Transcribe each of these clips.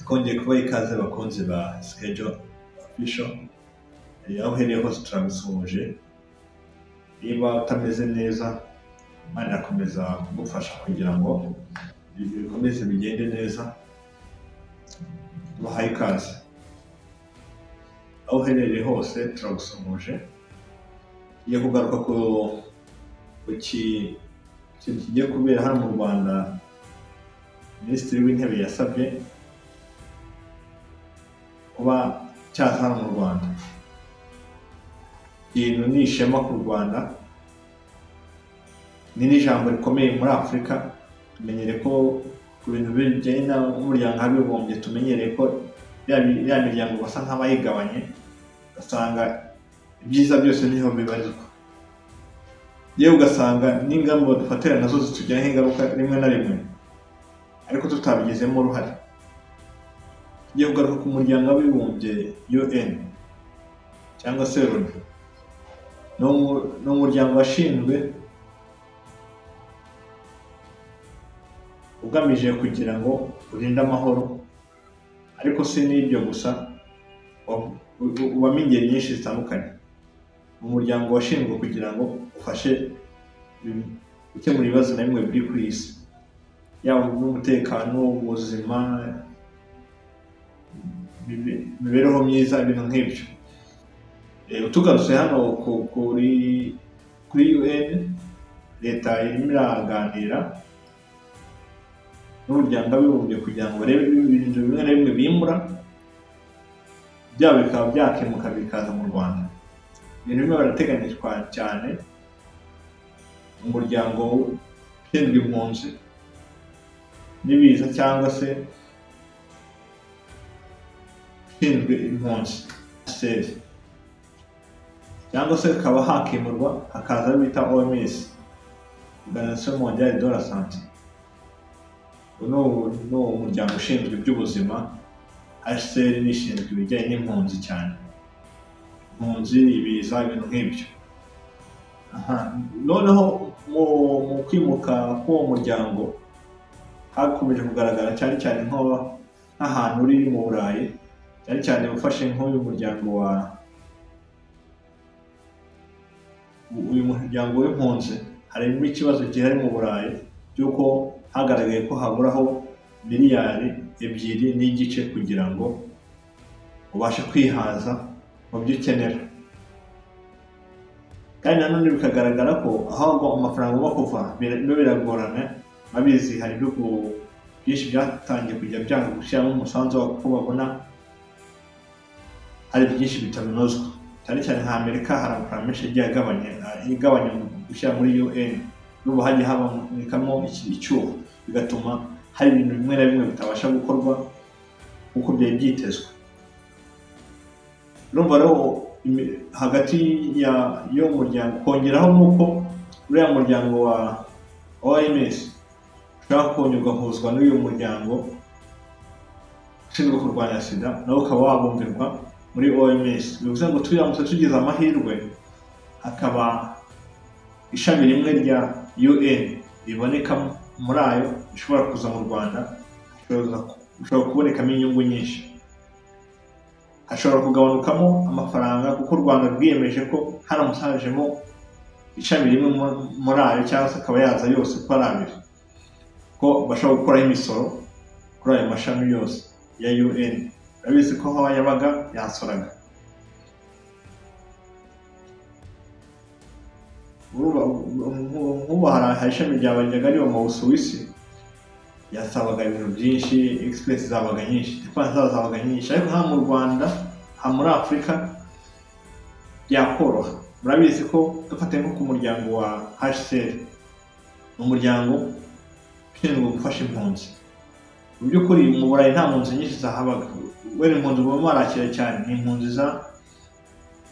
Twongeye kubaha ikaze bakunzi ba Schedule Official, aho uhereye hose turabisuhuje. Niba utameze neza, Imana irakomeza kugufasha kugira ngo ibintu bikomeze bigende neza. Tubahaye ikaze aho uherereye hose, turagusuhuje. Tugiye kugaruka ku kintu kigiye kubera hano mu Rwanda. Minisitiri w'Intebe yasabye kuba cyaza hano mu Rwanda. Ikintu ni ishema ku Rwanda, ni n'ijambo rikomeye muri Afurika. Tumenyereye ko ku bintu bijyanye n'umuryango w'abibumbye, tumenyereye ko ya miryango basa nk'abayigabanye, ugasanga ibyiza byose niho bibarizwa. Yewe ugasanga n'ingamba dufatira nazo zitugiraho ingaruka rimwe na rimwe, ariko tutabigizemo uruhare. Tugiye kugaruka ku muryango w'abibumbye UN cyangwa se LONI. Ni umuryango washinzwe ugamije kugira ngo urinde amahoro, ariko si n'ibyo gusa, ubamo ingeri nyinshi zitandukanye. Ni umuryango washinzwe kugira ngo ufashe gukemura ibibazo na bimwe biri ku isi, yaba n'umutekano, ubuzima, imibereho myiza, ibintu nk'ibyo. Tugarutse hano kuri UN, leta irimo iraganira n'umuryango w'abibumbye kugira ngo barebe ibintu bimwe na bimwe bimura, byabo bikaba byakemuka bikaza mu Rwanda. Ibintu bimwe barateganyijwe cyane, umuryango ushinzwe impunzi n'ibiza cyangwa se ushinzwe impunzi cyangwa se hakaba hakimurwa hakaza bita OMS, Organisation Mondiale de la Santé. Uyu ni umuryango ushinzwe iby'ubuzima. HCR ishinzwe ibijyanye n'impunzi cyane, impunzi, ibiza, ibintu nk'ibyo. Noneho mu kwimuka k'uwo muryango hakomeje kugaragara cyane cyane nk'ahantu uri mu Burayi, cyane cyane ufashe nk'uyu muryango wa uyu muryango w'impunzi, harimo ikibazo gihari mu Burayi by'uko hagaragaye ko haburaho miliyari 2.5 kugira ngo ubashe kwihaza mu byo ukenera. Kandi nanone bikagaragara ko aho amafaranga agomba kuva biragorana. Abizi hari ibihugu byinshi byatangiye kujya byanga gushyiramo umusanzu wabo kuko babona hari byinshi bitanozwa. Cyane cyane nka Amerika hari amafaranga menshi yagiye igabanya gushyira muri UN, n'ubu hagiye habonekamo icyuho, bigatuma hari ibintu bimwe na bimwe bitabasha gukorwa uko byari byitezwe. Urumva rero hagati y'uwo muryango, kongeraho n'uko uriya muryango wa OMS ushobora kongera ugahuzwa n'uyu muryango ushinzwe kurwanya sida, nawo ukaba wabumbirwa muri OMS. Bivuze ngo turamutse tugize amahirwe hakaba ishami rimwe rya UN riboneka muri ayo rishobora kuza mu Rwanda, hashobora kubonekamo inyungu nyinshi, hashobora kugabanukamo amafaranga, kuko u Rwanda rwiyemeje ko haramutse hajemo ishami rimwe muri ayo cyangwa se akaba yaza yose uko ari abiri, ko bashobora gukuraho imisoro kuri ayo mashami yose ya UN. Urabizi ko aho yabaga yasoraga. Nk'ubu hari ishami ryabajyaga riba mu Busuwisi, yasabaga ibintu byinshi, express zabaga nyinshi, depanse zabaga nyinshi, ariko hano mu Rwanda, ha muri Afurika byakoroha. Murabizi ko dufatiye nko ku muryango wa HCR, ni umuryango ushinzwe gufasha impunzi. Mu by'ukuri mu Burayi nta mpunzi nyinshi zahabaga. Wenda impunzi baba barakira cyane ni impunzi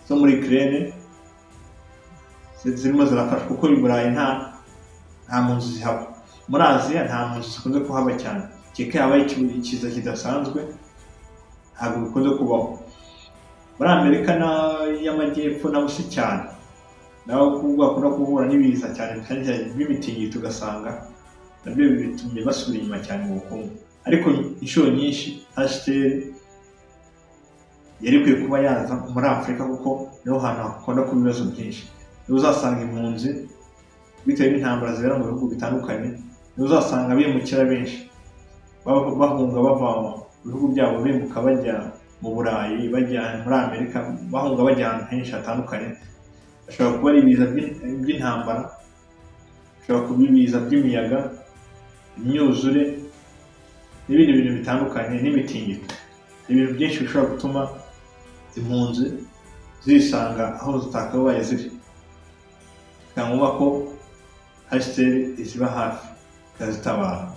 zo muri Ukraine zirimo zirafashwa, kuko i Burayi nta mpunzi zihaba. Muri Aziya nta mpunzi zikunze kuhaba cyane, kereka habaye ikiza kidasanzwe ntabwo bikunze kubaho. Muri Amerika y'Amajyepfo nabo si cyane, nabo bakunda guhura n'ibiza cyane cyane by'imitingito, ugasanga nabyo bitumye basubira inyuma cyane mu bukungu. Ariko inshuro nyinshi HCR yari ikwiye kuba yaza muri Afurika, kuko niho hantu hakunda kuba ibibazo byinshi. Niho uzasanga impunzi bitewe n'intambara zibera mu bihugu bitandukanye, niho uzasanga abimukira benshi bahunga bava mu bihugu byabo, bimuka bajya mu Burayi, bajya muri Amerika, bahunga bajya ahantu henshi hatandukanye. Bashobora kuba ari ibiza by'intambara, bishobora kuba ibiza by'imiyaga, imyuzure n'ibindi bintu bitandukanye, n'imitingito. Ibintu byinshi bishobora gutuma impunzi zisanga aho zitakabaye ziri. Bikaba ngombwa ko HCR iziba hafi ikazitabara.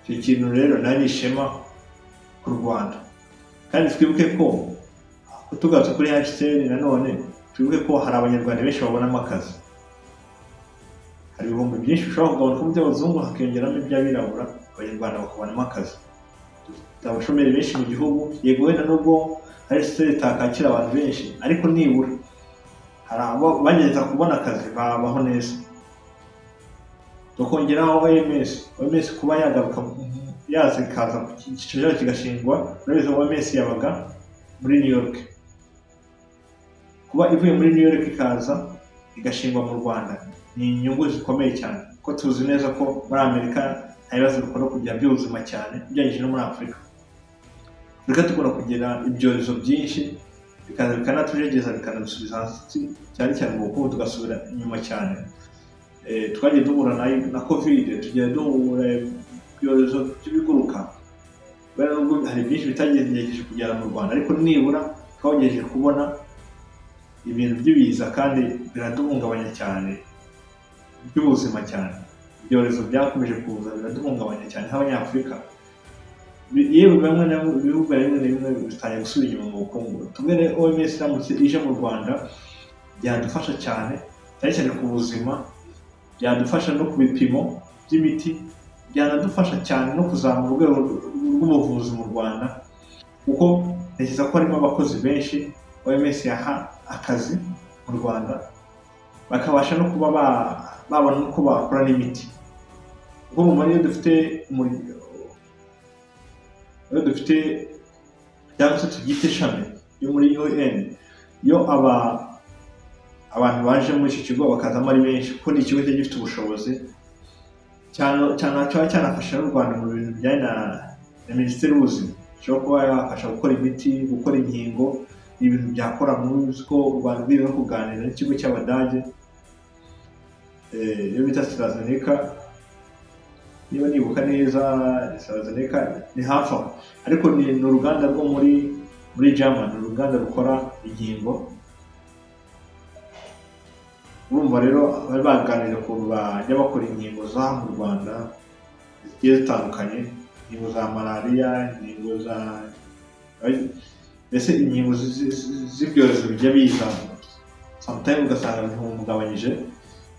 Icyo kintu rero nari ishema ku Rwanda. Kandi twibuke ko tugarutse kuri HCR nanone, twibuke ko hari Abanyarwanda benshi babonamo akazi. Hari ibihumbi byinshi bishobora kugabanuka mu by'abazungu, hakiyongeramo iby'abirabura, Abanyarwanda bakabonamo akazi. Dufite abashomeri benshi mu gihugu, yego wenda nubwo HCR itakakira abantu benshi, ariko nibura hari abo bageza kubona akazi babaho neza. Tukongeraho OMS kuba yagaruka, yaza ikaza ku cyiciro cyayo kigashingwa. Urabizi OMS yabaga muri New York, kuba ivuye muri New York ikaza igashingwa mu Rwanda ni inyungu zikomeye cyane, kuko tuzi neza ko muri Amerika nta bibazo bikunda kugira by'ubuzima cyane ugereranyije no muri Afurika. Afurika dukunda kugira ibyorezo byinshi bikaza bikanatujegeza, bikanadusubiza hasi cyane cyane mu bukungu, tugasubira inyuma cyane. Twagiye duhura na Covid, tugiye duhura ibyorezo by'ibiguruka, kubera nubwo hari byinshi bitagerageje kugera mu Rwanda, ariko nibura twagerageje kubona ibintu by'ibiza kandi biraduhungabanya cyane by'ubuzima cyane. Ibyorezo byakomeje kuza biraduhungabanya cyane nk'Abanyafurika. Yewe bamwe na ibihugu bimwe na bimwe bitangiye gusubira inyuma mu bukungu. Tubwire OMS iramutse ije mu Rwanda byadufasha cyane, cyane cyane ku buzima, byadufasha no ku bipimo by'imiti, byanadufasha cyane no kuzamura urwego rw'ubuvuzi mu Rwanda, kuko ntekereza ko harimo abakozi benshi OMS yaha akazi mu Rwanda, bakabasha no kuba babona uko bakora n'imiti. Kuko mu iyo dufite iyo dufite cyangwa se tubyite ishami yo muri UN, iyo abantu baje muri iki kigo bakazamo ari benshi, kuko ni ikigo cyari gifite ubushobozi cyane cyanafasha n'u Rwanda mu bintu bijyanye na Minisiteri y'Ubuzima, ishobora kuba yabafasha gukora imiti, gukora inkingo, ibintu byakora. Muzi ko u Rwanda rwiriwe no kuganira n'ikigo cy'Abadage iyo bita AstraZeneca, niba nibuka neza AstraZeneca ni hafi aho, ariko ni uruganda rwo muri Germany, uruganda rukora inkingo. Urumva rero bari baganira ukuntu bajya bakora inkingo za mu Rwanda zigiye zitandukanye, inkingo za malariya, inkingo za mbese inkingo z'ibyorezo bijya biza sometimes ugasanga bihungabanyije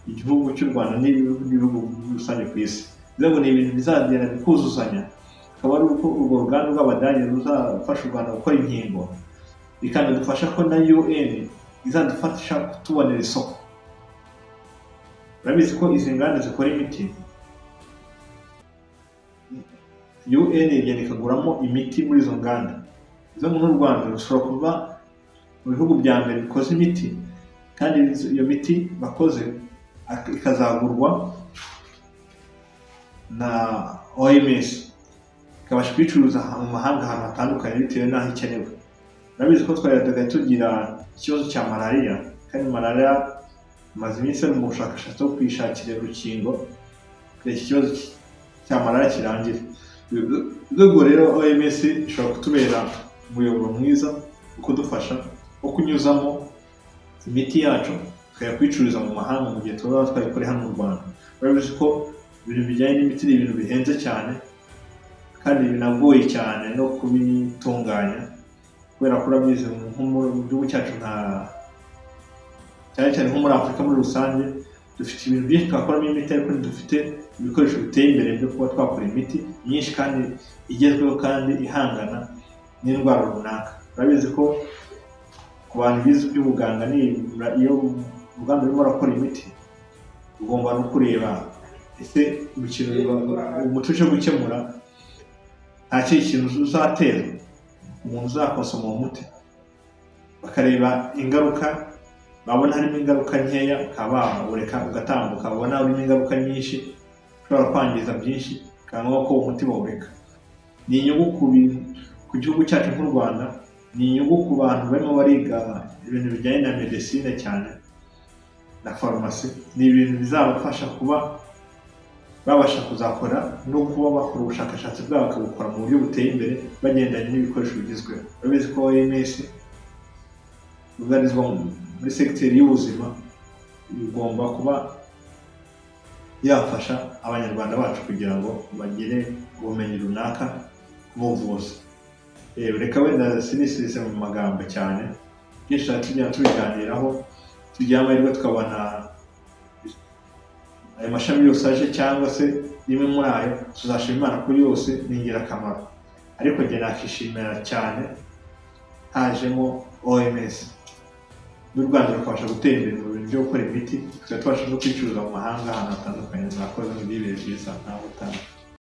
igihugu cy'u Rwanda n'ibihugu muri rusange ku isi. Bivuze ngo ni ibintu bizagenda bikuzuzanya, akaba ari uko urwo ruganda rw'Abadage ruzafasha u Rwanda gukora inkingo, bikanadufasha ko na UN izadufasha kutubonera isoko. Urabizi ko izi nganda zikora imiti, UN igenda ikaguramo imiti muri izo nganda. Bivuze ngo n'u Rwanda rushobora kuba mu bihugu bya mbere bikoze imiti, kandi iyo miti bakoze ikazagurwa na OMS, ikabasha kuyicuruza mu mahanga ahantu hatandukanye bitewe n'aho ikenewe. Urabizi ko twajyaga tugira ikibazo cya malariya, kandi malariya imaze iminsi ari mu bushakashatsi bwo kuyishakira urukingo kugira iki kibazo cya malariya kirangire. Urwego rero OMS ishobora kutubera umuyoboro mwiza wo kudufasha wo kunyuzamo imiti yacu tukajya kuyicururiza mu mahanga mu gihe tuba twayikoreye hano mu Rwanda. Urabizi ko ibintu bijyanye n'imiti ni ibintu bihenze cyane kandi binagoye cyane no kubitunganya, kubera ko urabizi nko mu gihugu cyacu nka cyane cyane nko muri Afurika muri rusange dufite ibintu byinshi twakoramo imiti, ariko ntidufite ibikoresho biteye imbere byo kuba twakora imiti myinshi kandi igezweho kandi ihangana n'indwara runaka. Urabizi ko ku bantu bize iby'ubuganga, iyo uruganda rurimo rurakora imiti ugomba no kureba ese umuti uje gukemura Nta kindi kintu uzatera umuntu uzakonsoma uwo muti. Bakareba ingaruka, babona harimo ingaruka nkeya bakaba bawureka ugatambuka, babona harimo ingaruka nyinshi ushobora kwangiza byinshi, bikaba ngombwa ko uwo muti bawureka. Ni inyungu ku gihugu cyacu nk'u Rwanda, ni inyungu ku bantu barimo bariga ibintu bijyanye na medecine cyane na farumasi. Ni ibintu bizabafasha kuba babasha kuzakora no kuba bakora ubushakashatsi bwabo bakabukora mu buryo buteye imbere bagendanye n'ibikoresho bigezweho. Urabizi ko OMS ibarizwa muri segiteri y'ubuzima, igomba kuba yafasha abanyarwanda bacu kugira ngo bagire ubumenyi runaka ku buvuzi. Reka wenda sinisize mu magambo cyane, byinshi tugenda tubiganiraho, tugira amahirwe tukabona ayo mashami yose aje cyangwa se rimwe muri ayo, tuzashima Imana kuri yose, ni ingirakamaro. Ariko njye nakishimira cyane hajemo OMS n'u Rwanda rukabasha gutera imbere mu bintu byo gukora imiti, tukaba tubasha no kwicuruza mu mahanga ahantu hatandukanye. Murakoze, mugire ibihe byiza, ntawe utaha.